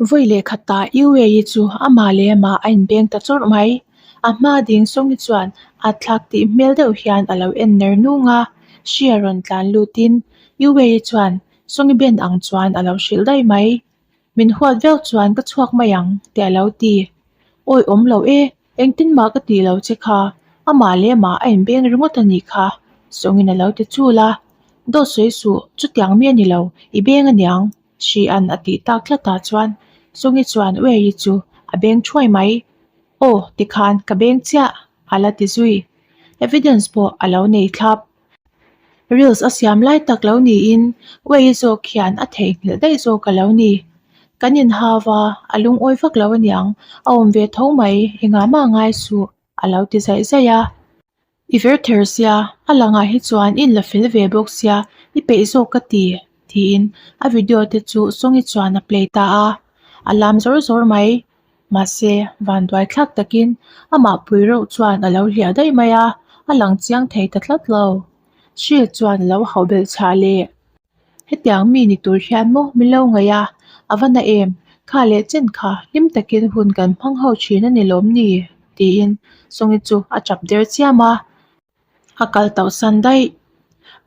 Vawi leh khatah UAE chu amah leh amah a inbeng ta chawrh mai. A hma ding Songi chuan a thlak tih hmel deuh hian a lo en ner nung a, hri a rawn tlan lutin UAE chuan Songi ben ang chuan a lo hrilh daih mai. Min huat viau chuan ka chhuak mai ang te a lo ti. Awi awm lo e, engtin mah ka tih lo che kha, amah leh amah a inbeng ringawt a nih kha, Songin a lo ti chul a. Dawt sawi suh, chutiang mi a ni lo, i beng aniang. Hrian a tih tak tlatah chuan Songi chuan Uei chu a beng thuai mai. Aw, tikhan ka beng chiah, a la ti zui. Evidence pawh a lo nei thlap. Reels a siam lai tak lo niin Uei zawk hian a theihnghilh daih zawk a lo ni. Kan inhau a, a lungawi vak lo aniang, a awm ve tho mai, engah mah ngai suh, a lo ti zaih zaih a. I ver ther sia, a langah hi chuan i inla fel ve bawk sia, i peih zawk ka ti, tiin a video te chu Songi chuan a play ta a, a lam zawr zawr mai. Mahse, vanduai thlak takin amah pui reuh chuan a lo hliah daih mai a, a lang chiang thei ta tlat lo. Hriat chuan a lo hauh belh chhah leh. Hetiang mi ni tur hian maw min lo ngaih a, a va na em? Kha leh chen kha hlim takin hun kan hmang ho thin a ni lawm ni? tiin Songi chu a tap der chiam a, a kal tauh san daih.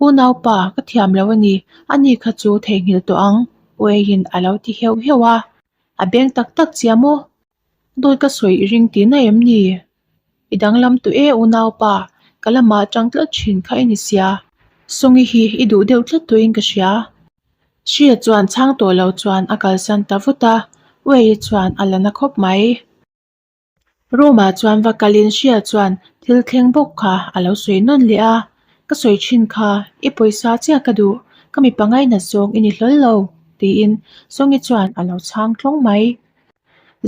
Unaupa, ka thiam lo a ni, ani kha chu theihnghilh tawh ang, Ueiin a lo ti heuh heuh a, a beng tak tak chia maw? Dawt ka sawi i ring tihna em ni? I danglam tu e unaupa, ka lamah atang tlat thin kha i ni sia. Songi hi i duh deuh tlat tuin ka hria. Hria chuan chhang tawh lo chuan a kalsan ta vut a, Uei chuan a la na khawp mai. Room-ah chuan va kalin Hria chuan thil thleng bawk kha a lo sawi nawn leh a, Ka sawi thin kha, i pawisa chiah ka duh, ka mipa ngainat zawng i ni hlawl lo, tiin Songi chuan a lo chhang tlawng mai.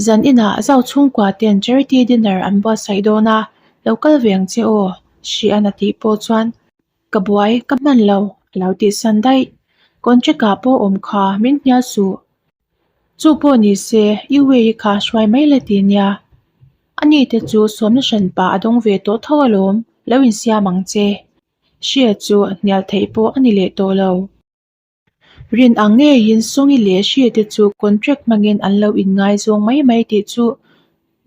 Zan inah Zau chhungkua ten charity dinner an buatsaih dawn a, lo kal ve ang che aw, Hrian a tih pawh chuan ka buai ka hman lo a lo tih san daih. Contract ah pawh awm kha min hnial suh. Chu pawh ni se i way kha hruai mai la ti nia. Ani te chu sawmna hranpa a dawng ve tawh tho alawm, lo insiam ang che. Hria chu hnial theih pawh a ni leh tawh lo. Rin ang ngeiin Songi leh Hri te chu contract hmangin an lo inngaizawng mai mai tih chu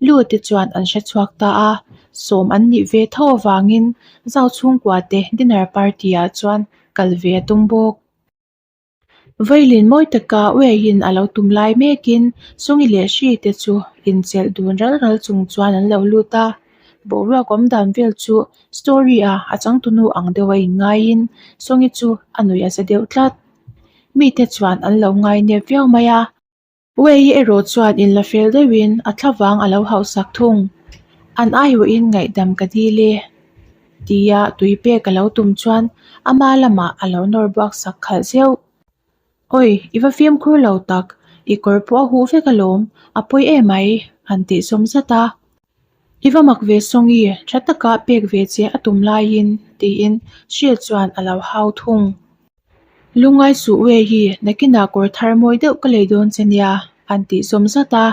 Lu te chuan an hre chhuak ta a, sawm an nih ve tho avangin Zau chhungkua te dinner party ah chuan kal ve a tum bawk. Vailin mawi taka Ueiin a lo tum lai mekin Songi leh Hri te chu inchelh dun ral ral chung chuan an lo lut a. Boruak awm dan vel chu story a a changtunu ang deuh a inngaiin Songi chu a nuih a za deuh tlat. Mite chuan an lo ngai nep viau mai a. Wei erawh chuan inla fel deuhin a thlavang a lo hauhsak thung. An aiawhin ngaihdam ka dil e tia tui pek a lo tum chuan ama lamah a lo nawr buak sak khalh zeuh. Awi, i va fimkhur lo tak, i kawr pawh a huh vek alawm, a pawi em mai, han tih zawm zat a. I va mak ve Songi, tha taka pek ve che a tum laiin, tiin Hriat chuan a lo hau thung. Lungngai suh we hi, nakinah kawr thar mawi deuh ka lei dawn che nia, an tih zawm zat a.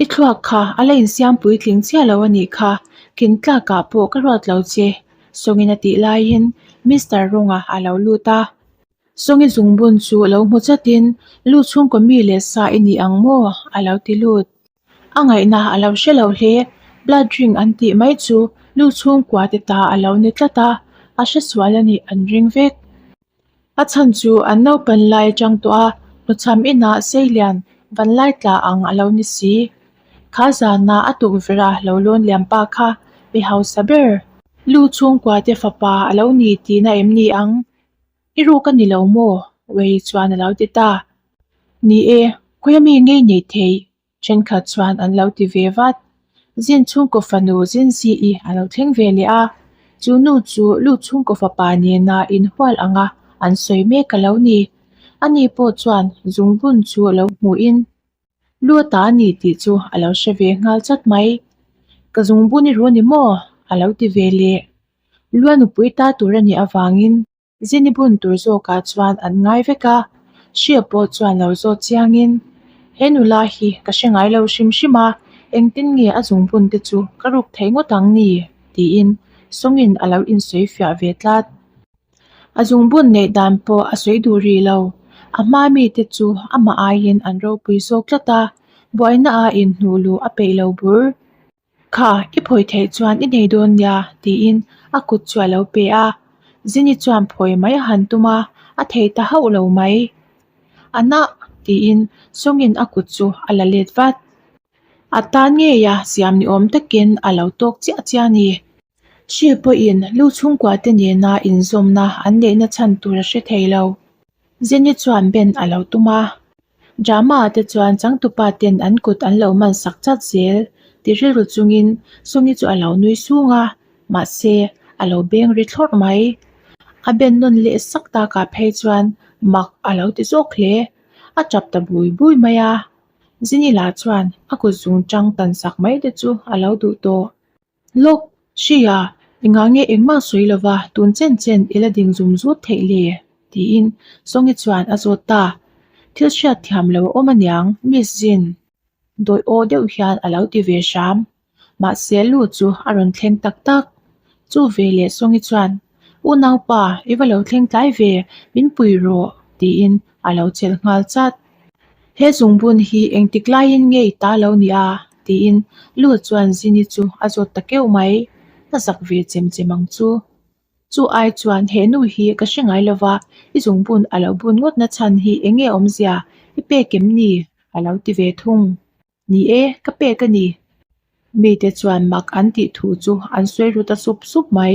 I thluak kha a la insiam puitling chiah lo a nih kha, kin tlakah pawh ka ruat lo che, Songin a tih laiin Mister Rawnga a lo lut a. Songi zungbun chu lo hmu chatin, Lu chhungkaw mi leh sa i ni ang maw? a lo ti lut. A ngaihna a lo hre lo hle. Blood ring an tih mai chu lu chhungkua te ta a lo ni tlat a, a hre sual a nih an ring vek. A chhan chu an naupan lai atang tawh a, hnuchham inah Seilian vanlai tla ang a lo ni si. Kha zana a tukverh a lo lawn liam pa kha mi hausa ber. Lu chhungkua te fapa a lo ni tihna em ni ang? I ruk a ni lo maw? Wei chuan a lo ti ta. Ni e, khawia mi ngei nei thei? Thenkhat chuan an lo ti ve vat. Zin chhungkaw fanu Zinzi-i a lo thleng ve leh a, chu nu chu lu chhungkaw fapa nena inhual anga an sawi mek a lo ni. Ani pawh chuan zungbun chu a lo hmuhin lu a ta a ni tih chu a lo hre ve nghal chat mai. Ka zungbun i ru ni maw? a lo ti ve leh. Lua nupui ta tur a nih avangin Zini bun tur zawkah chuan an ngai vek a, Hria pawh chuan lo zawt chiangin, He nula hi ka hre ngai lo hrim hrim a, engtin nge a zungbun te chu ka ruk thei ngawt ang ni? tiin Sawngin a lo insawi fiah ve tlat. A zungbun neih dan pawh a sawi duh rih lo, a hma mite chu amah aiin an ropui zawk tlat a. Buaina a inhnuh luh a peih lo bur. Kha, i phawi theih chuan i nei dawn nia, tiin a kut chu a lo pe a. Zini chuan phawi mai a han tum a, a thei ta hauh lo mai. A nah, tiin Sawngin a kut chu a la let vat. A tan ngeia siam ni awm takin a lo tawk chiah chiah a ni. Hri pawhin lu chhungkua te nena inzawmna an neihna chhan tur a hre thei lo. Zini chuan ben a lo tum a. Drama ah te chuan changtupa ten an kut an lo man sak chat zel ti rilru chungin Sungi chu a lo nui sung a, mahse a lo beng ri thlawrh mai. A ben nawn leh sak takah phei chuan mak a lo ti zawk hle. A tap ta bui bui mai a. Zini lah chuan a kut zung tang tan sak mai te chu a lo duh tawh. Lawk, hria, engah nge engmah sawi lova tun chen chen i la ding zum zut theih le? tiin Songi chuan a zawt ta. Thil hriat thiam lo a awm aniang, Miss Jin. Dawih aw deuh hian a lo ti ve hram. Mahse lu chu a rawn thleng tak tak. Chu ve leh Songi chuan, U naupa, i va lo thleng tlai ve, min pui rawh, tiin a lo chelh nghal chat. He zungbun hi engtik laiin nge i ta lo nia? tiin Lu chuan Zini chu a zawt ta keuh mai. A zak ve chem chem ang chu. Chu ai chuan he nu hi ka hre ngai lova, i zungbun a lo bun ngawt na chhan hi eng nge awmzia? I pek em ni? a lo ti ve thung. Ni e, ka pek a ni. Mite chuan mak an tih thu chu an sawi ru ta sup sup mai.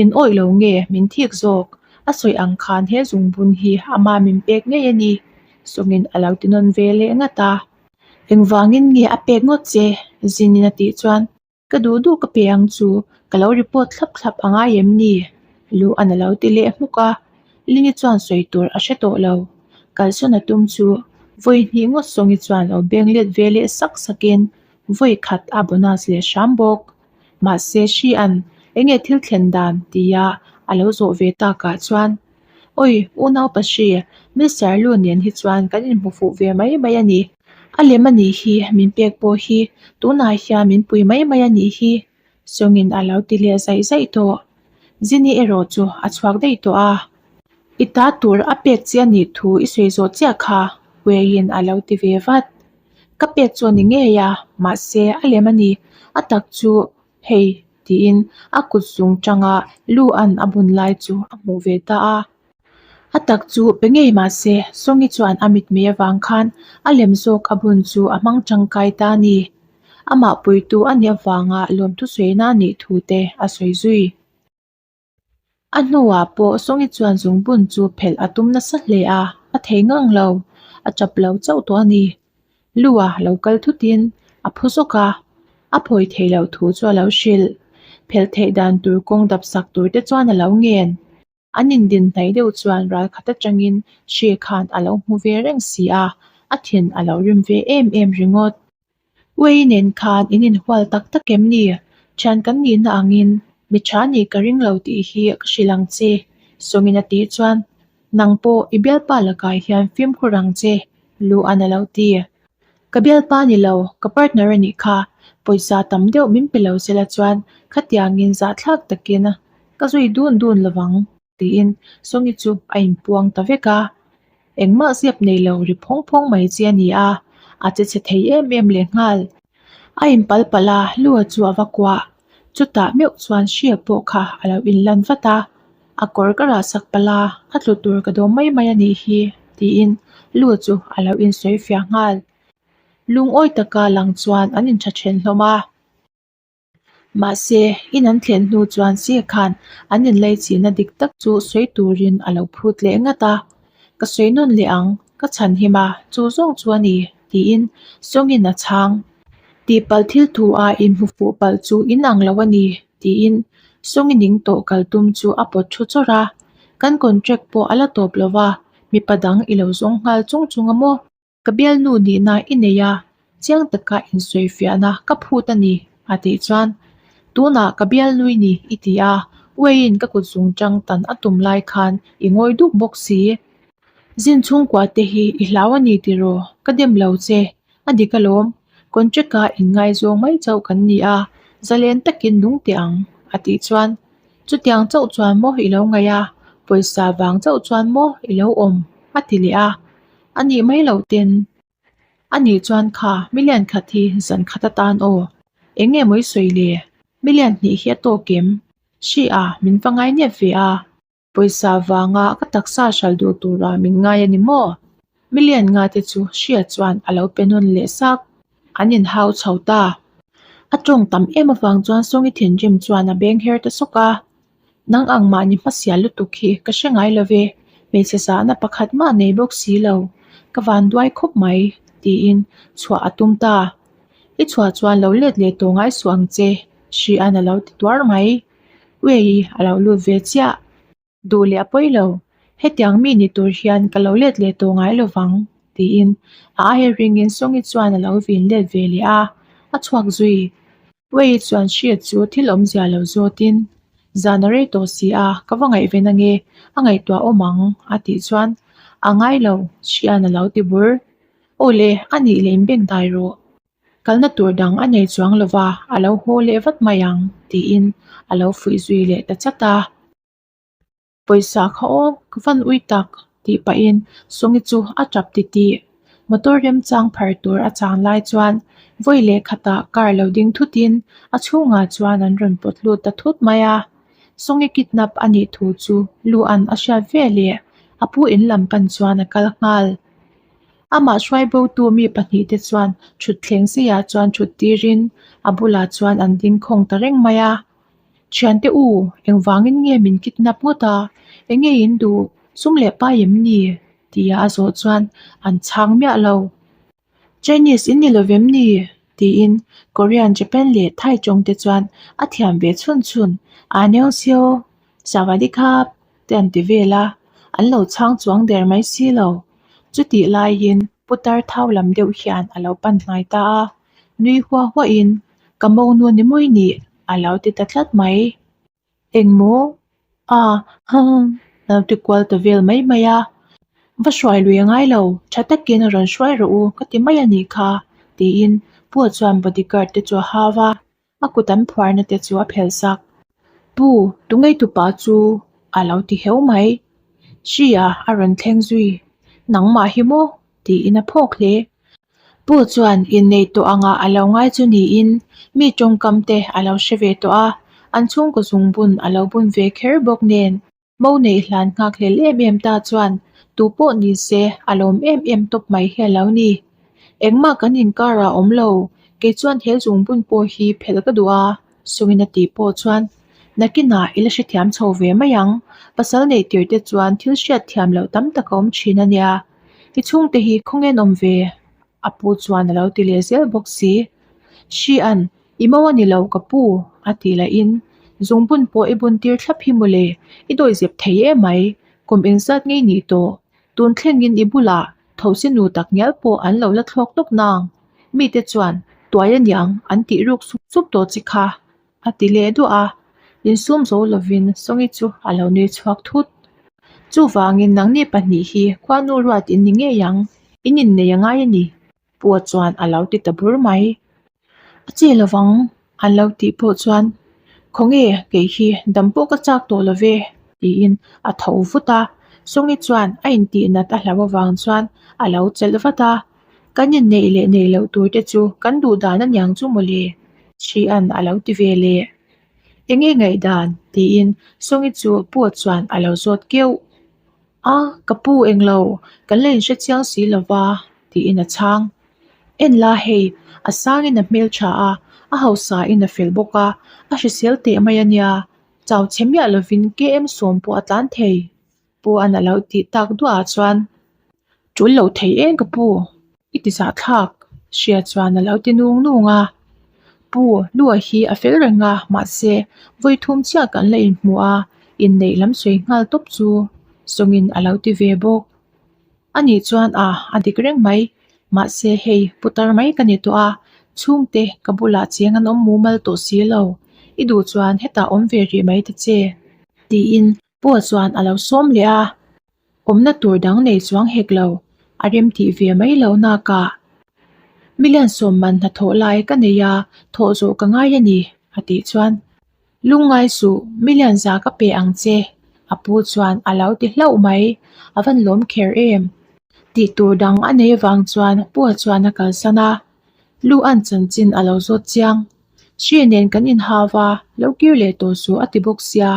In awih lo nge min thik zawk? A sawi ang khan he zungbun hi ama min pek ngei a ni. Sawngin a lo ti nawn ve leh ngat a. Engvangin nge a pek ngawt che? Zinin a tih chuan Ka duh duh ka pe ang chu, ka lo report thlap thlap a ngai em ni? Lu a na lo ti leh hmuk a, Lini chuan sawi tur a hre tawh lo. Kalsawn a tum chu vawi hnih ngawt Sawngi chuan lo beng let ve leh sak sakin vawi khat a bonus leh hram bawk. Mahse hri an enge thil thlen dan tia a lo zawh ve takah chuan Awi unaupa hri, Mister Lu nen hi chuan kan inhmu fuh ve mai mai a ni. A lem a nih hi, min pek pawh hi tunah hian min pui mai mai a nih hi, Sawngin a lo ti leh zaih zaih tawh. Zini erawh chu a chhuak daih tawh a. I ta tur a pek che a nih thu i sawi zawh chiah kha, Weiin a lo ti ve vat. Ka pek chu a ni ngei a, mahse a lem a ni, a tak chu hei tiin a kut zung tanga lu an a bun lai chu a hmuh ve ta a. A tak chu pe ngei mah se Sawngi chuan a mitmei avang khan a lem zawk a bun chu a hmang tangkai ta a ni. Amah puitu a nih avanga lawmthu sawiina a nih thu te a sawi zui. A hnuah pawh Sawngi chuan zungbun chu phelh a tum nasa hle a, a thei ngang lo. A tap lo chauh tawh a ni. Lua lo kal thutin a phu zawk a, a phawi thei loh thu chu a lo hrilh. Phelh theih dan tur kawng dap sak tur te chuan a lo ngen. An indin hnaih deuh chuan ral khat atangin hri khan a lo hmu ve reng si a, a thin a lo rim ve em em ringawt. Uei nen khan in inhual tak tak em ni? Thian kan nihna angin mi tha nih ka ring lo tih hi ka hrilh ang che, Sawngin a tih chuan, Nang pawh i bialpa lakah hian fimkhur ang che, Luan a lo ti. Ka bialpa ni lo, ka partner a nih kha, pawisa tam deuh min pe lo sela chuan khatiangin zahthlak takin ka zui dun dun lovang, tiin Sawngi chu a inpuang ta vek a. Engmah zep nei lo ri phawng phawng mai chi a ni a, a che chhe thei em em lehnghal. A inpal palh a, Lua chu a va kuah. Chutah meuh chuan hria pawh kha a lo inlan vat a, a kawr ka rah sak palh a, a tlu tur ka dawm mai mai a nih hi, tiin Lu chu a lo insawi fiah nghal. Lungawi taka lang chuan an intha then hlawm a. Mahse, in an thlen hnu chuan Sir khan an inleichihna dik tak chu sawi turin a lo phut leh ngat a. Ka sawi nawn leh ang, ka chhan him a, chu zawng chu a ni, tiin Sawngin a chhang. Tihpalh thil thu a inhmu fuh palh chu in ang lo a ni, tiin Sawngi ning tawh kal tum chu a pawt thu chawrh a. Kan contract pawh a la tawp lo va, mipa dang i lo zawng nghal chung chung a maw? Ka bialnu nihna i nei a, chiang taka insawifiahna ka phut a ni, a tih chuan, Tunah ka bialnui ni i ti a, Ueiin ka kut zung tang tan a tum lai khan i ngawi duk bawk si. Zin chhungkua te hi i hlau a ni tiraw? Ka dem lo che. A dik alawm. Contract-a inngaizawng mai chauh kan ni a, zalen takin nung teh ang, a tih chuan, Chutiang chauh chuan maw i lo ngaih a, pawisa vang chauh chuan maw i lo awm? a ti leh a. A nih mai loh ten. Anih chuan kha million khat hi zan khat atan aw. Eng nge maw i sawi le? Million hnih hi a tawk em? Hri a, min va ngai nep ve a. Pawisa vanga ka taksa hral duh tura min ngai a ni maw? Million nga te chu Hria chuan a lo pe nawn leh sak. An inhau chho ta. A tawng tam em avang chuan Sawngi thinrim chuan a beng her ta sawk a. Nang ang mahni hmasial lutuk hi ka hre ngai lo ve, hmeichhe zahna pakhat mah nei bawk si lo, ka van duai khawp mai, tiin chhuah a tum ta. I chhuah chuan lo let leh tawh ngai suh ang che, Hria'n a lo ti tuar mai. Uei a lo lut ve chiah. Duh leh a pawi lo, hetiang mi ni tur hian ka lo let leh tawh ngai lo vang, tiin a aia ringin Sawngi chuan a lo vin let ve leh a, a chhuak zui. Uei chuan hriat chu thil awmzia lo zawtin, Zan a rei tawh si a, ka va ngaihven ange, a ngaihtuah awm ang, a tih chuan, A ngai lo, Hria'n a lo ti bur. Aw le, a nih leh inbeng dai rawh. Kalna tur dang a nei chuang lo va, a lo haw leh vat mai ang, tiin a lo fuih zui leh ta chat a. Pawisa kha aw, ka van ui tak, tih pahin Sawngi chu a tap titih. Motor remchang phar tur a chang lai chuan vawi leh khatah car lo ding thutin a chhungah chuan an rawn pawt lut ta thut mai a. Sawngi kidnap a nih thu chu Luan a hriat ve leh a pu in lam pan chuan a kal nghal. Amah hruai botu mi pahnihte chuan thutthleng seiah chuan thut tirin a bulah chuan an ding khawng ta reng mai a. Thiante u, engvangin nge min kidnap ngawt a? Enge in duh? Sum leh pai em ni? tia a zawh chuan an chhang miah lo. Chinese in ni lo vem ni? tiin Korean, Japan leh Thai tawng te chuan a thiam ve chhun chhun, Annyeonghaseyo, Sawadee-khap te an ti vel a, an lo chhang chuang der mai si lo. Chutih laiin putar thau lam deuh hian a lo pan hnai ta a, nui huah huahin Ka monu ni mawi nih a lo ti ta tlat mai. Engmaw? A, hum, a lo ti kual ta vel mai mai a. Va hruai lui a ngai lo, tha takin rawn hruai rawh u ka ti mai a nih kha, tiin Pu chuan bodyguard te chu a hau a, a kut an phuarna te chu a phelh sak. Pu, tungei tupa chu a lo ti heu mai. Hria a rawn thleng zui, nangmah hi maw? tiin a phawk hle. Pu chuan innei tawh angah a lo ngai chu niin mi tawngkam te a lo hre ve tawh a, an chhungkaw zungbun a lo bun ve kher bawk nen mo neih hlan nghak hlel em em ta chuan tu pawh ni se a lawm em em tawp mai hi a lo ni. Engmah kan inkarah awm lo, kei chuan he zungbun pawh hi phelh ka duh a. Sungin a tih pawh chuan nakinah i la hrethiam chho ve mai ang, pasal neih tir te chuan thil hriat thiam loh tam tak a awm thin a nia, i chhungte hi khawngen awm ve? A pu chuan a lo ti leh zel bawk si. Hrian, i mo a ni lo ka pu a ti lahin zungbun pawh i bun tir thlap hi mawle, i dawihzep thei em mai, kum engzat ngei nih tawh, tun thlengin i bulah thosi nu tak ngial pawh an lo la thlawk tawp nang. Mite chuan, Tuai a niang, an tih ruk sup sup tawh chi kha, a ti leh duah a. Insum zo lovin Sawngi chu a lo nui chhuak thut. Chuvangin nangni pahnih hi khuanu ruat in ni ngei ang, in innei a ngai a ni, Pua chuan a lo ti ta bur mai. A che lovang, an lo tih pawh chuan, Khawnge, kei hi dam pawh ka chak tawh lo ve, tiin a tho vut a. Sawngi chuan a intih nat a hlauh avang chuan a lo chelh vat a. Kan inneih leh neih loh tur te chu kan duh dan a niang chu mawle, Hria'n a lo ti ve leh. Enge ngaihdan? tiin Sawngi chu Pu chuan a lo zawt keuh. A, ka pu englo, kan la inhre chiang si lo va, tiin a chhang. En la hei, a sangin a hmeltha a, a hausain a fel bawk a, a hrisel teh mai a nia, chau chhe miah lovin KM sawm pawh a tlan thei. Pu an a lo tih tak duah ah chuan tul lo thei eng ka pu i ti zah thlak hria chuan a lo ti nung nung a pu lua hi a fel reng a mahse vawi thum chiah kan la inhmu a inneih lam sawi nghal tawp chu sawngin a lo ti ve bawk anih chuan a a dik reng mai mahse hei putar mai ka ni tawh a chhungte ka bulah cheng an awm mumal tawh si lo i duh chuan hetah awm ve rih mai ta che tiin. Paul chuan a lo sawm leh a, awmna tur dang nei chuang hek lo, a rem tih ve mai lo nakah. Million sawm man hnathawh lai ka nei a, thawh zawh ka ngai a ni, a tih chuan, Lungngai suh, million za ka pe ang che, a pu chuan a lo ti hlauh mai, a van lawm kher em. Tih tur dang a nei avang chuan Paul chuan a kalsan a, Lu an chanchin a lo zawt chiang. Hri nen kan inhau a, lo kir leh tawh suh a ti bawk sia,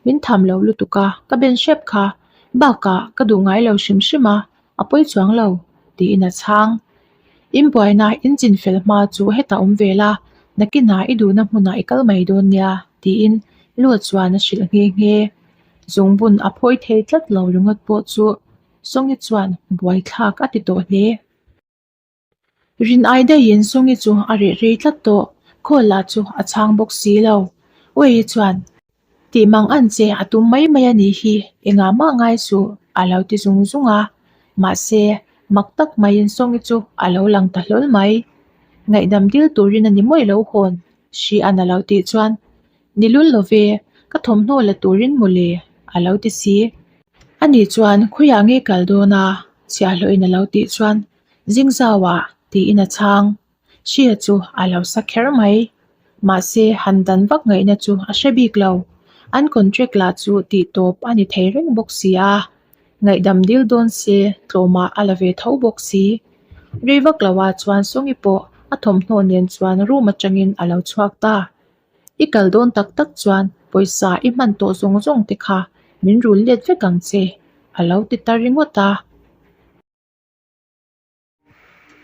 min tham lo lutuk a, ka ben hrep kha. Bakah ka duh ngai lo hrim hrim a, a pawi chuang lo, tiin a chhang. In buaina in chin fel hma chu hetah awm ve la, nakinah i duhna hmunah i kal mai dawn nia, tiin Lu chuan a hrilh nghe nghe. Zungbun a phawi thei tlat lo ringawt pawh chu Songi chuan buaithlak a ti tawh hle. Rin ai daihin Songi chu a reh rei tlat tawh, call lah chu a chhang bawk si lo. Uei chuan, Tih mang an che a tum mai mai a nih hi, engah mah ngai suh a lo ti zung zung a. Mahse, mak tak maiin Songi chu a lo lang ta hlawl mai. Ngaihdam dil turin a ni mawih lo hawn, Hria'n a lo tih chuan, Ni lul lo ve, ka thawmhnaw la turin mawle a lo ti si. Ani chuan khawiah nge kal dawn a? Chhiahhlawhin a lo tih chuan Zingzau ah tiin a chhang. Hria chu a lo sa kher mai. Mahse han dan vak ngaihna chu a hre bik lo. An contract lah chu tih tawp a ni thei reng bawk si a. Ngaihdam dil dawn se tlawmah a la ve tho bawk si. Rei vak lo ah chuan Songi pawh a thawmhnaw nen chuan room atangin a lo chhuak ta. I kal dawn tak tak chuan pawisa i hman tawh zawng zawng te kha min rul let vek ang che, a lo ti ta ringawt a.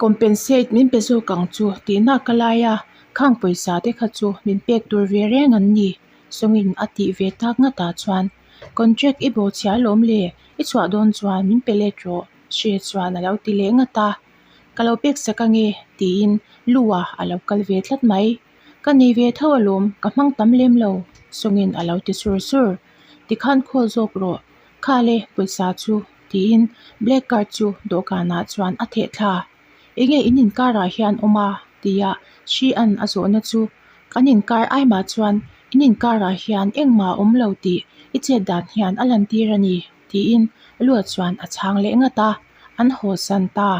Compensate min pe zawk ang chu tih nak ka lai a, khang pawisa te kha chu min pek tur ve reng an ni, Sawngin a tih ve tak ngat ah chuan contract i bo chhia alawm le, i chhuah dawn chuan min pe let rawh, Hre chuan a lo ti leh ngat a. Ka lo pek sak ange tiin Lu-a a lo kal ve tlat mai. Ka nei ve tho alawm, ka hmang tam lem lo, Sawngin a lo ti sur sur. Tikhan khawl zawk rawh, khale pawisa chu tiin black card chu dawhkanah chuan a theh thla. Enge in inkarah hian awm a? tia Hri-an a zawhna chu kan inkar aimah chuan in inkarah hian engmah a awm lo tih i chet dan hian a lantir a ni tiin Lua chuan a chhang leh ngat a, an haw san ta.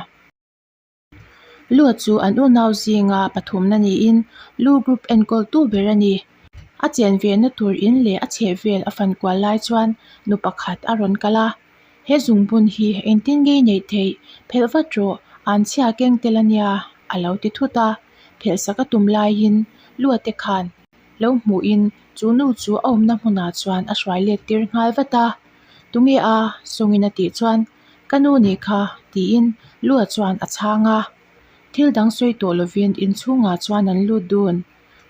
Lua chu an unau zinga pathumna niin Lu Group enkawltu ber a ni. A chen vehna tur in leh a chheh vel a fan kual lai chuan nu pakhat a rawn kal a, He zungbun hi engtin ngei neih theih phelh vat rawh, an chhia keng tel a nia a lo ti thut a, phelh sak a tum laiin Lua te khan lo hmuhin chu nu chu a awmna hmunah chuan a hruai let tir nghal vat a, Tunge a? Sawngin a tih chuan Ka nu nih kha tiin Lua chuan a chhang a, thil dang sawi tawh lovin inchhungah chuan an lut dun.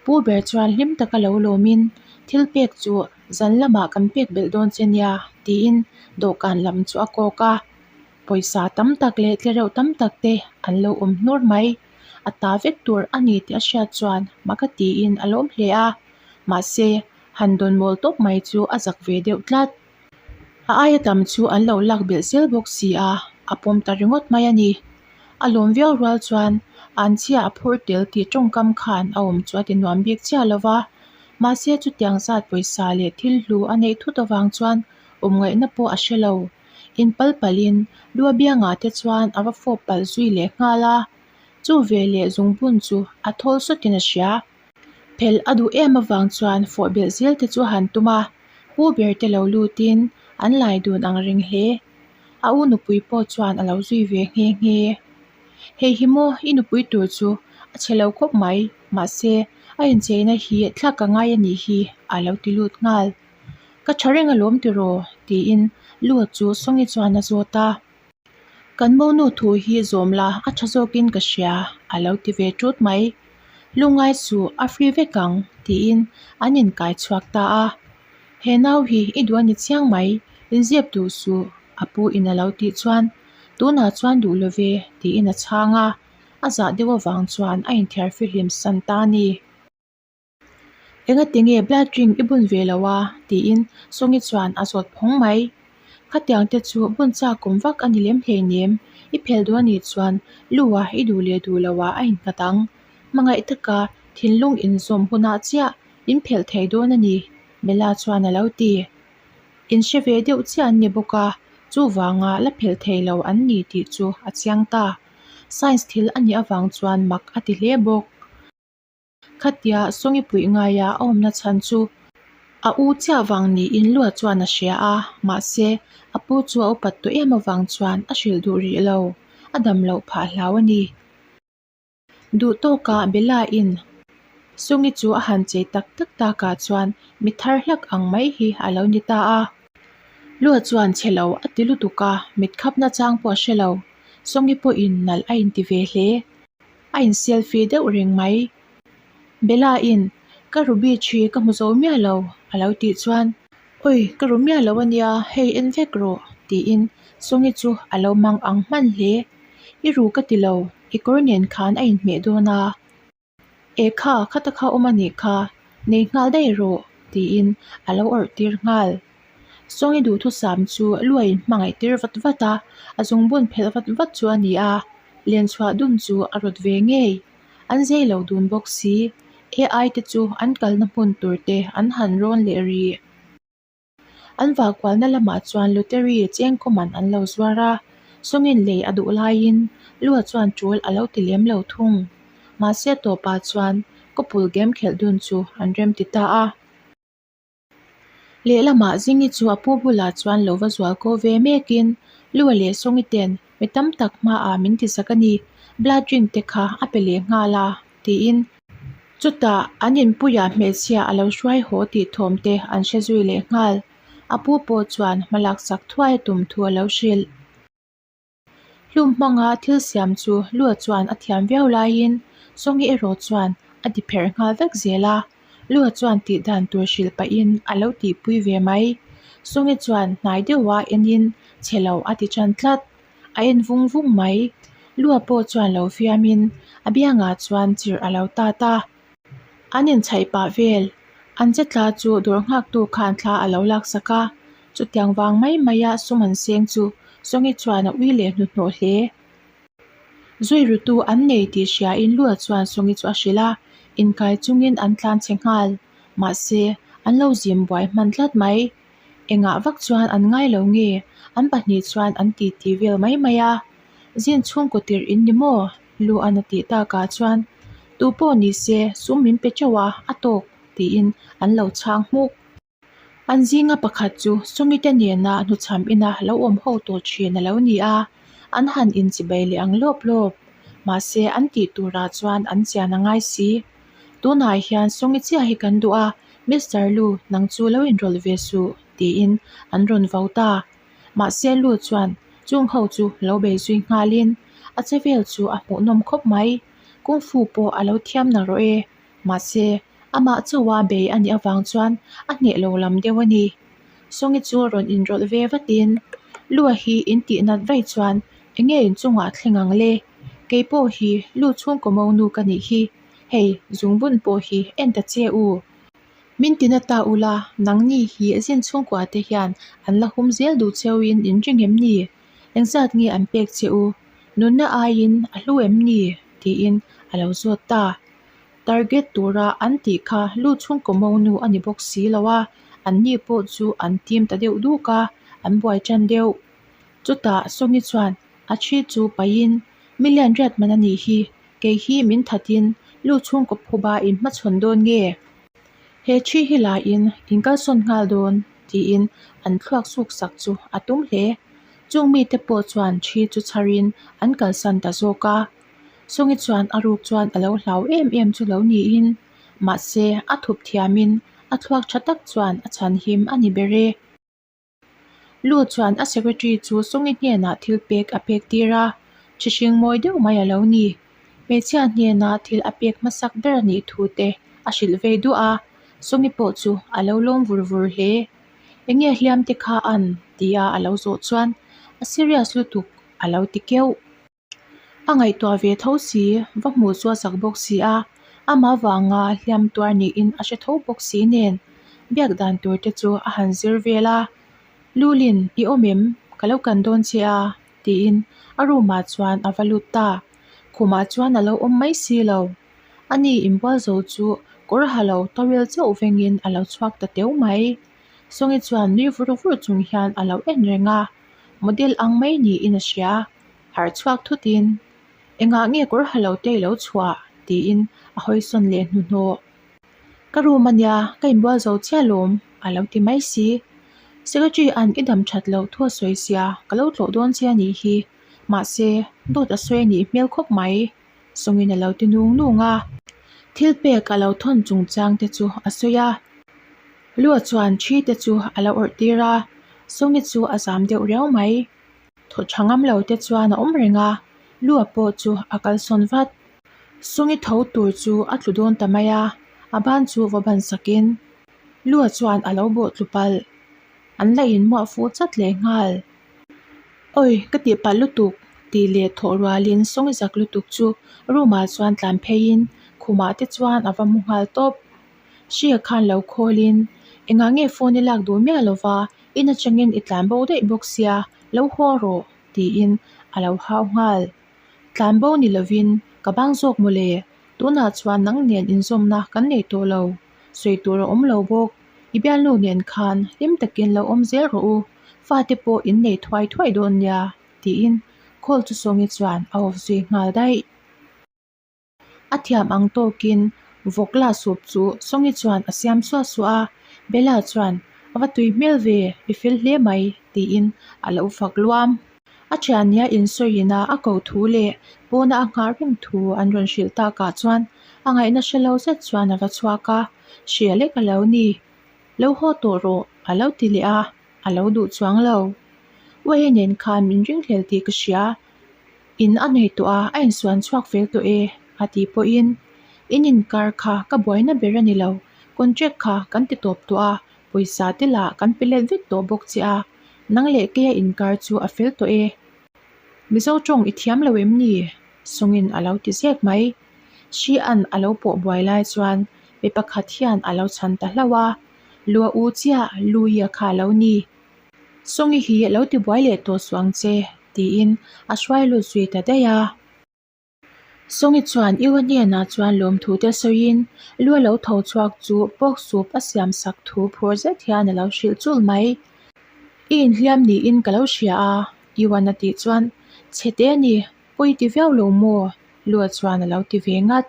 Pu ber chuan hlim taka lo lawmin thil pek chu zan lamah kan pek belh dawn che nia tiin dawhkan lam chu a kawk a, pawisa tam tak leh tlereuh tam tak te an lo awm hnur mai. A ta vek tur a ni tih a hriat chuan maka tiin a lawm hle a, mahse han dawn mawl tawp mai chu a zak ve deuh tlat. A aia tam chu an lo lak belh zel bawk si a, a pawm ta ringawt mai a ni. A lawm viau rual chuan an chhia a phur tel tih tawngkam khan a awm chu a ti nuam bik chiah lo va, mahse chutiang zat pawisa leh thil hlu a neih thut avang chuan awm ngaihna pawh a hre lo. Inpal palhin lua biangah te chuan a va fawp palh zui leh nghal a, chu veleh zungbun chu a thawl sawtin a hria. Phelh a duh em avang chuan fawh belh zel te chu a han tum a, pu ber te lo lutin an lai dun ang reng hle. A u nupui pawh chuan a lo zui ve nghe nghe. Hei hi maw i nupui tur chu a chhe lo khawp mai, mahse a incheina hi thlak ka ngai a nih hi a lo ti lut nghal. Ka tha reng alawm tiraw? tiin Lu chu Sawngi chuan a zawt a. Kan monu thu hi zawm la a tha zawkin ka hria a lo ti ve tut mai. Lungngai suh a free vek ang tiin an inkai chhuak ta a. He nau hi i duh a ni chiang mai, inzep duh suh a pu in a lo tih chuan tunah chuan duh lo ve tiin a chhang a, a zah deuh avang chuan a inthiar fihlim san ta a ni. Engati nge blood ring i bun ve lo a? tiin Songi chuan a zawt phawng mai. Khatiang te chu bun chak awm vak a ni lem hleinem, i phel duh a nih chuan lu ah i duh leh duh lo ah a innghat ang. Hmangaih taka thinlung inzawm hunah chiah in phelh thei dawn a ni, Bella chuan a lo ti. In hre ve deuh chiah an ni bawk a, chuvanga la phelh thei lo an ni tih chu a chiang ta. Science thil a nih avang chuan mak a ti hle bawk. Khatia Sawngi puih ngaia a awmna chhan chu A u chiah vang niin Lua chuan a hria a, mahse, a pu chu a upat tawh em avang chuan a hrilh duh rih lo, a dam loh phah hlau a ni. Duh tawkah Bella-in Sungi chu a han chei tak tak takah chuan mi thar hlak ang mai hi a lo ni ta a. Lua chuan chhe lo a ti lutuk a, mit khapna chang pawh a hre lo. Sungi pawhin nalh a inti ve hle. A in selfie deuh reng mai. Bella-in, Ka ruby thi ka hmu zo miah lo, a lo tih chuan, Awi, ka ru miah lo a nia, hei en vek rawh, tiin Sungi chu a lo mang ang hman hle. I ru ka ti lo, i kawr nen khan a inhmeh dawn a. E kha, khata kha awm a nih kha, nei nghal daih rawh, tiin a lo awrh tir nghal. Sawngi duhthusam chu lu a inhmangaih tir vat vat a, a zungbun phelh vat vat chu a ni a, lenchhuah dun chu a rawt ve ngei. An zei lo dun bawk si, AI te chu an kalna hmun tur te an han rawn leh rih. An vahkualna lamah chuan lottery chengkawman an lo zuar a, Sawngin lei a duh laiin Lua chuan tul a lo ti lem lo thung. Mahse tawpah chuan kawpul game khelh dun chu an rem ti ta a. Lehlamah Zingi chu a pu bulah chuan lo va zual ko ve mekin Lua leh Sawngi ten mi tam tak hmaah min ti sak a ni, blood drink te kha a pe leh nghal a, tiin. Chutah an inpuiah hmeichhia a lo hruai haw tih thawm te an hre zui leh nghal. A pu pawh chuan hma laksak thuai a tum thu a lo hrilh. Hlum hmanga thil siam chu Lua chuan a thiam viau laiin Sawngi erawh chuan a ti pherh nghal vek zel a. Lua chuan tih dan tur hrilh pahin a lo tihpui ve mai. Sawngi chuan hnai deuha enin chhe lo a ti tan tlat. A en vung vung mai. Lua pawh chuan lo fiamin a biangah chuan chirh a lo tat a. An inchhaih pah vel. An che tla chu dawr nghaktu khan thla a lo laksak a. Chutiang vang mai maia sum an seng chu Sawngi chuan a ui leh hnuhnawh hle. Zui rutu an nei tih hriain Lua chuan Sawngi chu a hrilh a, inkai chungin an tlan chhe nghal. Mahse, an lo zim buai hman tlat mai. Engah vak chuan an ngai lo nge? An pahnih chuan an titi vel mai mai a. Zin chhungkaw tirh in ni maw? Lu an a tih takah chuan, Tu pawh ni se, sum min pe teuh a, a tawk, tiin an lo chhang hmuk. An zinga pakhat chu Sungite nena hnuchham ina lo awm ho tawh thin a lo ni a, an han inchibei leh ang lawp lawp. Mahse, an tih turah chuan an chian a ngai si. Tunah hian Sungi chiah hi kan duh a, Mister Lu, nang chu lo inrawlh ve suh, tiin an rawn vo ta. Mahse Lu chuan chung ho chu lo bei zui nghalin a che vel chu a hmuhnawm khawp mai. Kung Fu pawh a lo thiam na rawh e. Mahse, amah chauha bei a nih avang chuan a hneh lo lam deuh a ni. Sawngi chu rawn inrawlh ve vatin, Lu a hi in tih nat vaih chuan eng nge inchungah thleng ang le? Kei pawh hi Lu chhungkaw monu ka nih hi. Hei, zungbun pawh hi en ta che u. Min tina ta ula, nangni hi zin chhungkua te hian an la hum zel duh cheu in in ring em ni? Engzat nge an pek che u? Nunna aiin a hlu em ni? tiin a lo zawt ta. Target tura an tih kha lu chhungkaw monu a ni bawk si lo a, anni pawh chu an tim ta deuh duk a, an buai tan deuh. Chutah Sawngi chuan a thi chu paihin, Million riat man a nih hi, Kei hi min thatin lu chhungkaw phuba in hmachhawn dawn nge? He thi hi laiin in kalsawn nghal dawn tiin an thluak suk sak chu a tum hle. Chung mite pawh chuan thi chu chharin an kalsan ta zawk a. Sawngi chuan a ruk chuan a lo hlau em em chu lo niin, mahse a thup thiamin a thluak tha tak chuan a chhanhim a ni ber e. Lu chuan a secretary chu Sawngi hnenah thil pek a pek tir a, thihring mawi deuh mai a lo ni. Hmeichhia hnena thil a pek hmasak ber a nih thu te a hrilh vei duah a, Sawngi pawh chu a lo lawm vur vur hle. Eng nge hliam te kha an? tia a lo zawh chuan a serious lutuk a lo ti keuh. A ngaihtuah ve tho si, va hmuh chu a chak bawk si a, amah vanga hliam tuar niin a hre tho bawk si nen biak dan tur te chu a han zir vel a, Lulin, i awm em? Ka lo kan dawn che a, tiin a room ah chuan a va lut ta. Khumah chuan a lo awm mai si lo. Ani inbual zo chu kawr ha lo towel chauh vengin a lo chhuak ta teu mai. Sawngi chuan nui vur vur chung hian a lo en reng a, model ang mai niin a hria. Harh chhuak thutin, Engah nge kawr ha lo te i lo chhuah? tiin a hawisawn leh hnuhnawh. Ka room a nia, ka inbual zo chiah lawm, a lo ti mai si. Secretary an i dam that loh thu a sawi sia, ka lo tlawh dawn che a nih hi. Mahse, dawt a sawi a nih hmel khawp mai. Sawngin a lo ti nung nung a. Thil pek a lo thawn chungchang te chu a sawi a. Lua chuan thi te chu a lo awrh tir a, Sawngi chu a zam deuh riau mai. Thaw tha ngam lo te chuan a awm reng a, Lua pawh chu a kalsawn vat. Sawngi tho tur chu a tlu dawn ta mai a, a ban chu va ban sakin Lua chuan a lo bawh tlu palh. An la inmuah fuh chat leh nghal. Awi, ka tih palh lutuk tih leh thawh rualin Sawngi zak lutuk chu room ah chuan tlan pheiin khumah te chuan a va mu nghal tawp. Hria khan lo khawlin, Engah nge phone i lak duh miah lova, in atangin i tlan bo daih bawk sia, lo haw rawh, tiin a lo hau nghal. Tlan bo ni lovin ka bang zawk mawle, tunah chuan nang nen inzawmna kan nei tawh lo, sawi tur a awm lo bawk, i bialnu nen khan hlim takin lo awm zel rawh u, fate pawh in nei thuai thuai dawn nia, tiin call chu Sawngi chuan a off zui nghal daih. A thiam ang tawkin vawk la sup chu Sawngi chuan a siam suah suah a, Bella chuan, A va tui hmel ve, i fel hle mai, tiin a lo fak luam. A thiannia insawiin a a ko thu leh pawna a nghah reng thu an rawn hrilh takah chuan a ngaihna hre lo zet chuan a va chhuak a, Hria lek a lo ni. Lo haw tawh rawh, a lo ti leh a, a lo duh chuang lo. Uaia nen khan min ringhlel tih ka hria, In a nei tawh a, a insuan chhuak fel tawh e, a tih pawhin, In inkar kha ka buaina ber a ni lo, contract kha kan ti tawp tawh a, pawisa te lah kan pe let vek tawh bawk che a, nang leh keia inkar chu a fel tawh e. Mizo tawng i thiam lo em ni? Sawngin a lo ti zek mai. Hria'n a lo pawh buai lai chuan mi pakhat hian a lo chhan ta hlauh a, Lua u chiah Luia kha a lo ni. Sawngi hi lo ti buai leh tawh suh ang che, tiin a hruai lut zui ta daih a. Sawngi chuan Iwa hnenah chuan lawmthu te sawiin lu a lo tho chhuak chu pork soup a siam sak thu phur zet hian a lo hrilh chul mai. I inhliam niin ka lo hria a, Iwan a tih chuan, Chhe te a ni, pawi ti viau lo maw? Lua chuan a lo ti ve ngat.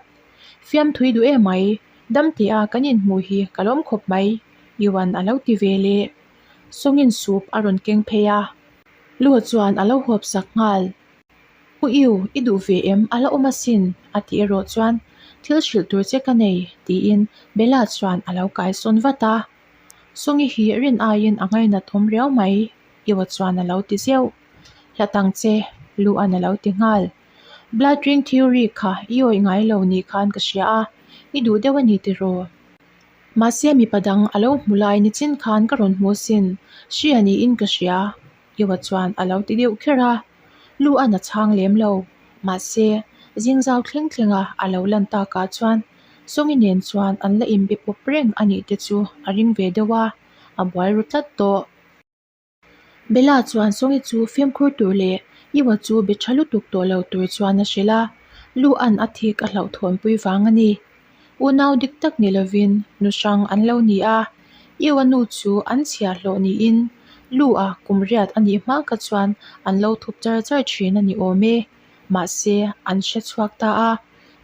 Fiamthui duh em mai, dam teh a kan inhmuh hi ka lawm khawp mai, Iwan a lo ti ve leh. Sawngin soup a rawn keng phei a, Lua chuan a lo huap sak nghal. U Iu, i duh ve em? A la awm asin, a tih erawh chuan thil hrilh tur che ka nei, tiin Bella chuan a lo kai sawn vat a. Sawngi hi rin aiin a ngainat awm riau mai, Iua chuan a lo ti zeuh. Hlat ang che, Luan a lo ti nghal. Blood ring theory kha i awih ngai lo ni khan ka hria a, i duh deuh a ni tiraw? Mahse mipa dang a lo hmu lai nichin khan ka rawn hmu asin, hria niin ka hria, Iwa chuan a lo ti deuh kher a. Lu a na chhang lem lo, mahse zing zau thleng thlenga a lo lan takah chuan Sawngi nen chuan an la inbe pawp reng a nih te chu a ring ve deuh a, a buai ru tlat tawh. Bella chuan Sawngi chu fimkhur tur leh Iwa chu be tha lutuk tawh lo tur chuan a hrilh a, Lu an a thik a hlauhthawnpui vang a ni. Unau dik tak ni lovin nu hrang an lo ni a, Iwa nu chu an chhiah hlawh niin Lu a kum riat a nih hma kha chuan an lo thup char char thin a ni awm e. Mahse an hre chhuak ta a,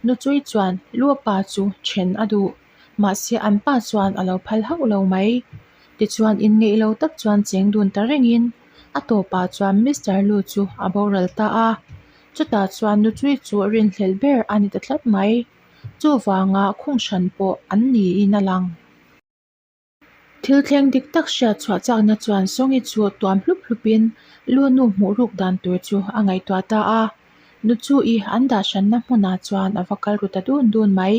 nu chui chuan Lu a pa chu then a duh. Mahse an pa chuan a lo phal hauh lo mai. Tichuan inngeih lo tak chuan cheng dun ta rengin a tawpah chuan Mister Lu chu a boral ta a. Chutah chuan Nuchui chu rinhlelh ber a ni ta tlat mai. Chuvanga khung hran pawh an niin a lang. Thil thleng dik tak hriat chhuah chakna chuan Sawngi chu tuam hlup hlupin Lu nu hmuh ruk dan tur chu a ngaihtuah ta a. Nuchui an dah hranna hmunah chuan a va kal ru ta dun dun mai.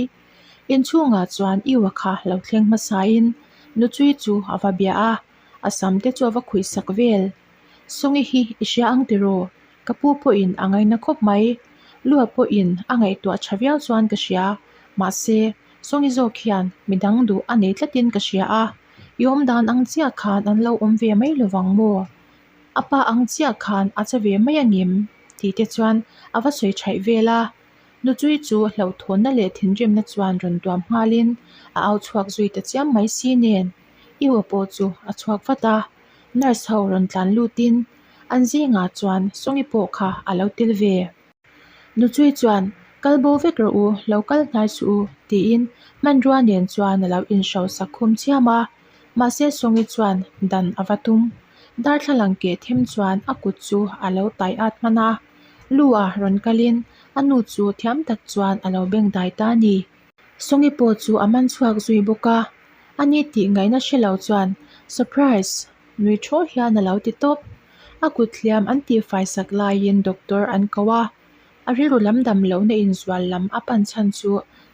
Inchhungah chuan Iwa kha lo thleng hmasain Nuchui chu a va bia a, a sam te chu a va khuih sak vel. Sawngi hi i hria ang tiraw? Ka pu pawhin a ngaina khawp mai. Lua pawhin a ngaihtuah tha viau chuan ka hria. Mahse, Sawngi zawk hian midang duh a nei tlatin ka hria a, i awm dan ang chiah khan an lo awm ve mai lovang maw? A pa ang chiah khan a che ve mai angem? tih te chuan a va sawi thaih vel a. Nuchui chu hlauhthawnna leh thinrimna chuan rawn tuam nghalin a au chhuak zui ta chiam mai si nen Iwa pawh chu a chhuak vat a, nurse ho rawn tlan lutin an zingah chuan Sawngi pawh kha a lo tel ve. Nuchui chuan kal bo vek rawh u, lo kal hnai suh u tiin hmanrua nen chuan a lo inhrosak khum chiam a. Mahse Songi chuan dan a va tum. Darthlalang keh them chuan a kut chu a lo tai at hman a. Lu a rawn kalin a nu chu thiam tak chuan a lo beng dai ta a ni. Songi pawh chu a man chhuak zui bawk a. A ni tih ngaihna hre lo chuan Surprise! Nui thaw hian a lo ti tawp. A kut hliam an tihfai sak laiin doctor an ko a. A rilru lam dam lohna inzual lam a pan chhan chu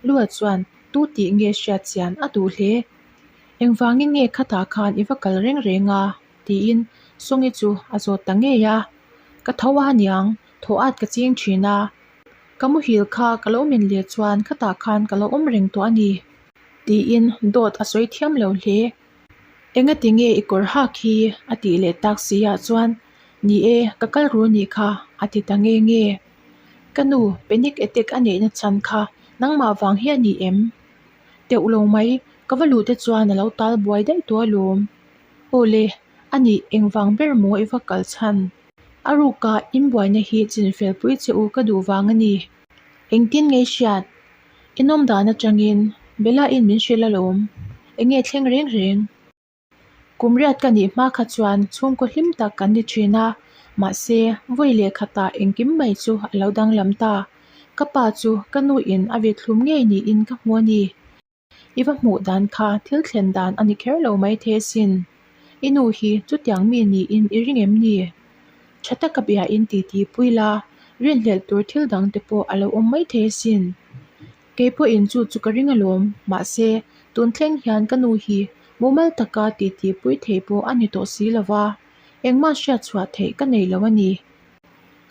Lua chuan tu tih nge hriat chian a duh hle. Engvangin nge khatah khan i va kal reng reng a? tiin Songi chu a zawt ta ngei a. Ka tho a niang, thaw at ka ching thin a. Ka muhil kha ka lo men leh chuan khatah khan ka lo awm reng tawh a ni, tiin dawt a sawi thiam lo hle. Engati nge i kawr hak hi? a tih leh tak si ah chuan, Ni e, ka kal ru nih kha, a ti ta nge nge. Ka nu, panic attack a neihna chhan kha nangmah vang hi a ni em? Teuh lo mai, ka va luh te chuan a lo tal buai daih tawh alawm. Aw le, a nih engvang ber maw i va kal chhan? A ruka inbuaina hi chinfel pui che u ka duh vang a ni. Engtin nge i hriat? I nawm dan atangin Bella-in min hrilh alawm. Enge thleng reng reng? Kum riat ka nih hma kha chuan chhungkaw hlim tak kan ni thin a, mahse vawi leh khatah engkim mai chu a lo danglam ta. Ka pa chu ka nuin a vit thlum ngei niin ka hmu a ni. I va hmuh dan kha thil thlen dan a ni kher lo maithei asin. I nu hi chutiang mi niin i ring em ni? Tha taka biain titi pui la, rinhlelh tur thil dang te pawh a lo awm maithei asin. Kei pawhin chu chu ka ring alawm, mahse tun thleng hian ka nu hi mumal taka titi pui thei pawh a ni tawh si lo va, engmah hriat chhuah theih ka nei lo a ni.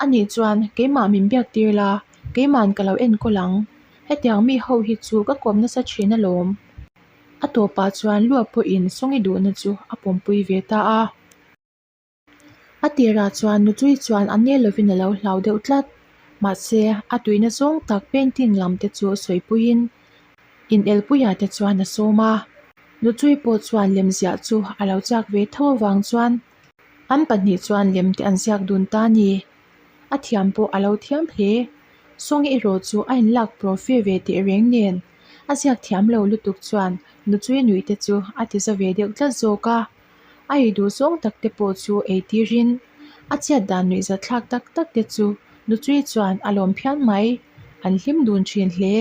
Anih chuan keimah min biak tir la, keima'n ka lo enkawl ang. Hetiang mi ho hi chu ka kawm nasa thin alawm. A tawpah chuan Lua pawhin Sawngi duhna chu a pawmpui ve ta a. A tirah chuan Nutui chuan a nel lovin a lo hlau deuh tlat. Mahse, a tuina zawng tak painting lam te chu sawipuiin inelpuiah te chuan a sawm a. Nutui pawh chuan lemziah chu a lo chak ve tho avang chuan an pahnih chuan lem te an ziak dun ta a ni. A thiam pawh a lo thiam hle. Sawngi erawh chu a inlak profe ve teh reng nen a ziak thiam lo lutuk chuan Nutui nuih te chu a ti za ve deuh tlat zawk a. A ei duh zawng tak te pawh chu ei tirin a chhiat dan nuihzat thlak tak tak te chu Nutui chuan a lawm phian mai. An hlim dun thin hle.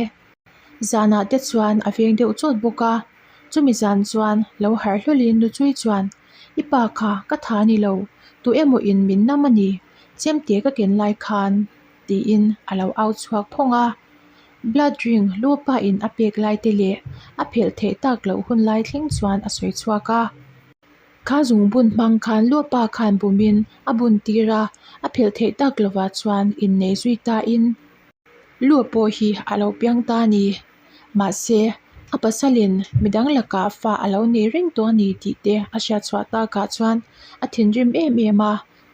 Zanah te chuan a veng deuh chawt bawk a, chumi zan chuan lo harh hlawlin Nutui chuan, I pa kha ka tha ni lo, tu emaw in min nam a ni, chemte ka ken lai khan, tiin a lo au chhuak phawng a. Blood ring lu pa in a pek lai te leh a phelh theih tak loh hun lai thleng chuan a sawi chhuak a. Kha zungbun hmang khan lu pa khan bumin a bun tir a, a phelh theih tak lovah chuan innei zui ta in lu pawh hi a lo piang ta a ni. Mahse, a pasalin midang lakah fa a lo nei reng tawh a ni tih te a hriat chhuah takah chuan a thinrim em em a,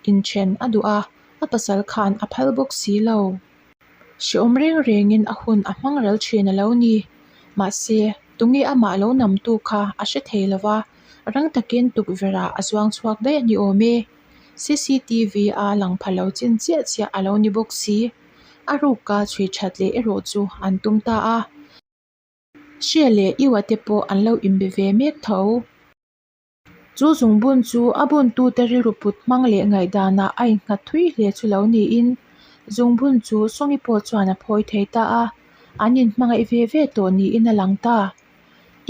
inthen a duh a, a pasal khan a phal bawk si lo. Hrehawm reng rengin a hun a hmang ral thin a lo ni. Mahse, tunge amah lo namtu kha a hre thei lo va, rang takin tukverhah a zuang chhuak daih a ni awm e. Cctv a lang pha lo chin chiah chiah a lo ni bawk si. A ruka chhui that leh erawh chu an tum ta a. Hria leh Iwa te pawh an lo inbe ve mek tho. Chu zungbun chu a buntute rilru put hmang leh ngaihdanah a innghat thui hle chu lo niin, zungbun chu Songi pawh chuan a phawi thei ta a, an inhmangaih ve ve tawh niin a lang ta.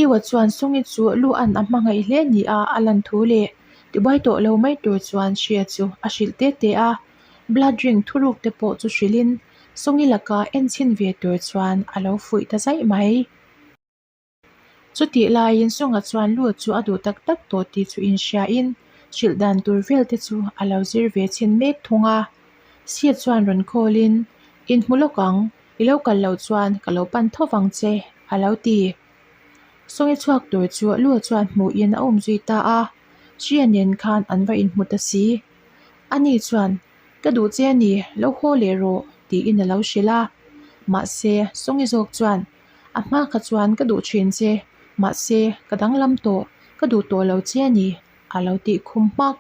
Iwa chuan Songi chu lu an a hmangaih hle nia a lan thu leh tibuai tawh lo mai tur chuan Hria chu a hrilh te te a, blood ring thuruk te pawh chu hrilhin Songi laka enchhin ve tur chuan a lo fuih ta zaih mai. Chutih laiin Songa chuan lu chu a duh tak tak tawh tih chu inhriain hrilh dan tur vel te chu a lo zir ve chhin mek thung a. Sir chuan rawn call-in, Inhmu lawk ang, i lo kal loh chuan ka lo pan tho vang che, a lo ti. Songi chhuak tur chu lu chuan hmuhin a awm zui ta a, Hria nen khan an va inhmu ta si. Ani chuan, Ka duh che a ni, lo haw leh rawh, tiin a lo hrilh a. Mahse, Songi zawk chuan, A hma kha chuan ka duh thin che, mahse, ka danglam tawh, ka duh tawh lo che a ni, a lo tih khum hmak.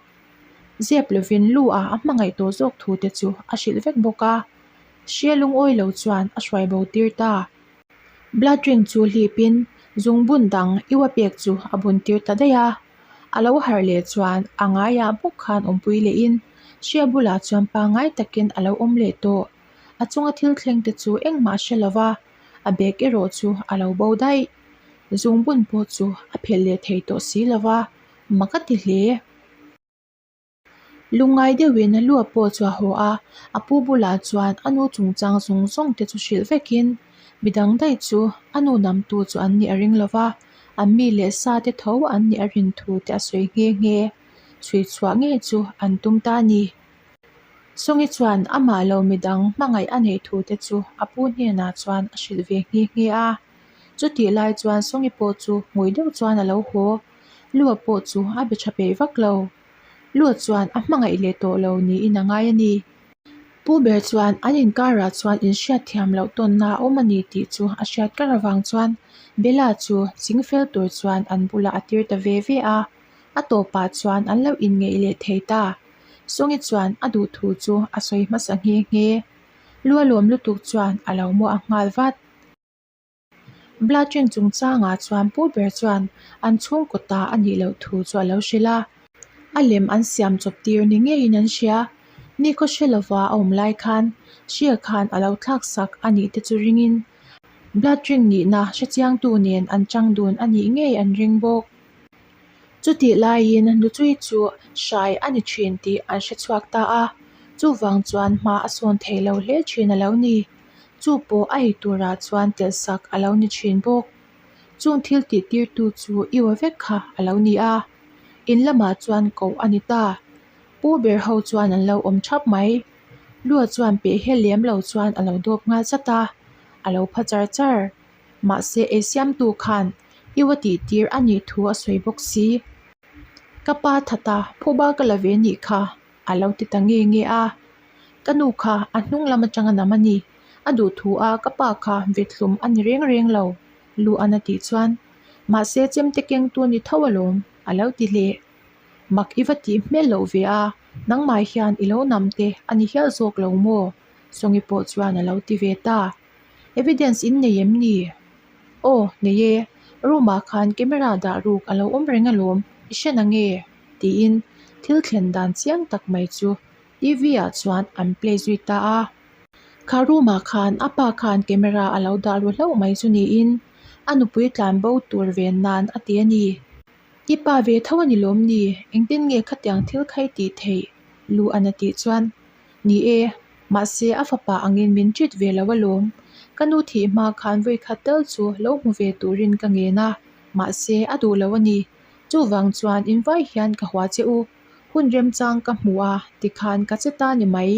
Zep lovin lu ah a hmangaih tawh zawk thu te chu a hrilh vek bawk a. Hria lungawi lo chuan a hruai bo tir ta. Blood ring chu hlip in zungbun dang iwa pek chu a bun tir ta daih a. A lo harh leh chuan a ngaiah bawk khan awmpui lehin Hria bulah chuan pangngai takin a lo awm leh tawh. A chunga thil thleng te chu engmah a hre lo va, a bag erawh chu a lo bo daih. Zungbun pawh chu a phelh leh thei tawh si lo va, mak a ti hle. Lungngai deuhin Lua pawh chu a haw a, a pu bulah chuan a nu chungchang zawng zawng te chu hrilh vekin midang daih chu a nu namtu chu an nih a ring lo va, an mi leh sa te tho an nih a rin thu te a sawi nghe nghe. Chhui chhuah ngei chu an tum ta a ni. Sawngi chuan amah lo midang hmangaih a neih thu te chu a pu hnenah chuan a hrilh ve nghe nghe a. Chutih lai chuan Sawngi pawh chu ngawih deuh chuan a lo haw. Lua pawh chu a be tha peih vak lo. Lua chuan a hmangaih leh tawh lo niin a ngai a ni. Pu ber chuan an inkarah chuan inhriat thiam loh tawnna a awm a ni tih chu a hriat kar avang chuan Bella chu chingfel tur chuan an bulah a tir ta ve ve a. A tawpah chuan an lo inngeih leh thei ta. Sawngi chuan a duh thu chu a sawi hmasa nghe nghe. Lua lawm lutuk chuan a lo muah nghal vat. Blood ring chungchangah chuan pu ber chuan an chhungkaw ta a nih loh thu chu a lo hrilh a, a lem an siam chawp tir ni ngeiin an hria. Nikhaw hre lova a awm lai khan hria khan a lo thlak sak a nih te chu ringin blood ring nihna hrechiangtu nen an chang dun a nih ngei an ring bawk. Chutih laiin Nuchui chu hrai a ni thin tih an hre chhuak ta a, chuvang chuan hma a sawn thei lo hle thin a lo ni. Chu pawh a ei turah chuan telh sak a lo ni thin bawk. Chung thil tih tirtu chu Iwa vek kha a lo ni a, in lamah chuan koh a ni ta. Pu ber ho chuan an lo awm thap mai. Lua chuan peh hel lem lo chuan a lo dawp nghal zat a, a lo pha char char. Mahse ei siamtu khan Iwa tih tir a nih thu a sawi bawk si. Ka pa thata phuba ka la ve nih kha a lo ti ta nge nge a. Ka nu kha a hnung lam atanga nam a ni. A duh thu a ka pa kha vethlum a ni reng reng lo, lu an a tih chuan. Mahse chemte kengtu ni tho alawm, a lo ti hle. Mak i va tih hmel loh ve a, nangmah hian i lo nam te a ni hial zawk lo maw? Sawngi pawh chuan a lo ti ve ta. Evidence in nei em ni? Aw, nei e. Room ah khan camera dah ruk a lo awm reng alawm, i hre na nge? Tiin thil thlen dan chiang tak mai chu TV ah chuan an play zui ta a. Kha room ah khan a pa khan camera a lo dah ru hlauh mai chu niin a nupui tlan bo tur ven nan a ti a ni. I pa ve tho a ni lawm ni? Engtin nge khatiang thil kha i tih theih? Lu an a tih chuan Ni e, mahse a fapa angin min treat ve lo alawm. Ka nu thih hma khan vawikhat tal chu lo hmu ve turin ka ngen a, mahse a duh lo a ni. Chuvang chuan invai hian ka hua che u. Hun remchang ka hmu a, tikhan ka che ta ni mai.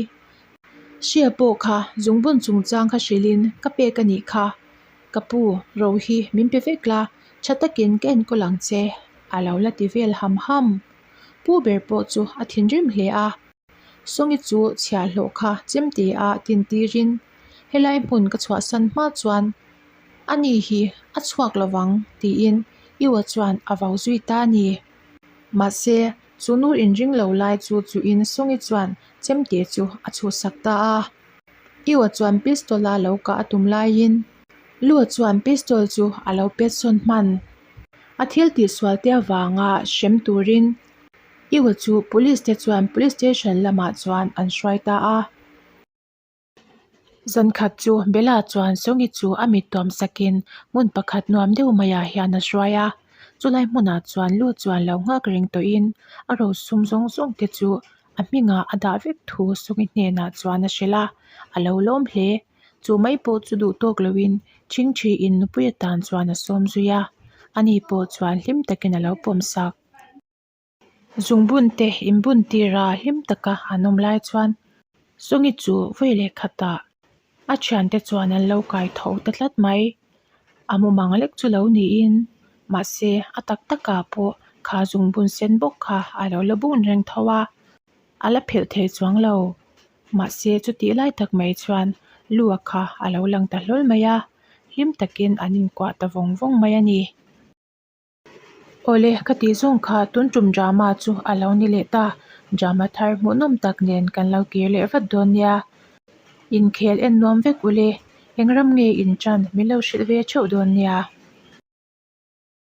Hria pawh kha zungbun chungchang kha hrilhin ka pek a nih kha. Ka pu, ro hi min pe vek la, tha takin ka enkawl ang che, a lo la ti vel ham ham. Pu ber pawh chu a thinrim hle a. Sawngi chu chhiahhlawh kha chemte a tin tirin helai hmun ka chhuahsan hma chuan ani hi a chhuak lovang tiin Iwa chuan a vau zui ta a ni. Mahse, chu nu inring lo lai chu chuin Sawngi chuan chemte chu a chhuhsak ta a. Iwa chuan pistol a lo kah a tum laiin Lua chuan pistol chu a lo pet sawn hman. A thil tihsual te avanga hrem turin Iwa chu police te chuan police station lamah chuan an hruai ta a. Zankhat chu Bella chuan Sawngi chu a mit tuam sakin hmun pakhat nuam deuh maiah hian a hruai a. Chulai hmunah chuan lu chuan lo nghak reng tawhin a rosum zawng zawng te chu a hmingah a dah vek thu Sawngi hnenah chuan a hrilh a, a lo lawm hle. Chu mai pawh chu duh tawk loin Chhingchhiin nupui atan chuan a sawm zui a, ani pawh chuan hlim takin a lo pawm sak. Zungbun te inbun tira hlim taka an awm lai chuan Sawngi chu vawi leh khatah a thiante chuan an lo kai tho ta tlat mai. A mumang lek chu lo niin mahse a tak takah pawh kha zungbun sen bawk kha a lo la bun reng tho a, a la phelh thei chuang lo. Mahse chutih lai tak mai chuan lua kha a lo lang ta hlawl mai a, hlim takin an inkuah ta vawng vawng mai a ni. Awle, ka tih zawng kha tun tum drama chu a lo ni leh ta. Drama thar hmuhnawm tak nen kan lo kir leh vat dawn nia. Inkhel en nuam vek ule, eng ram nge in tan min lo hrilh ve theuh dawn nia.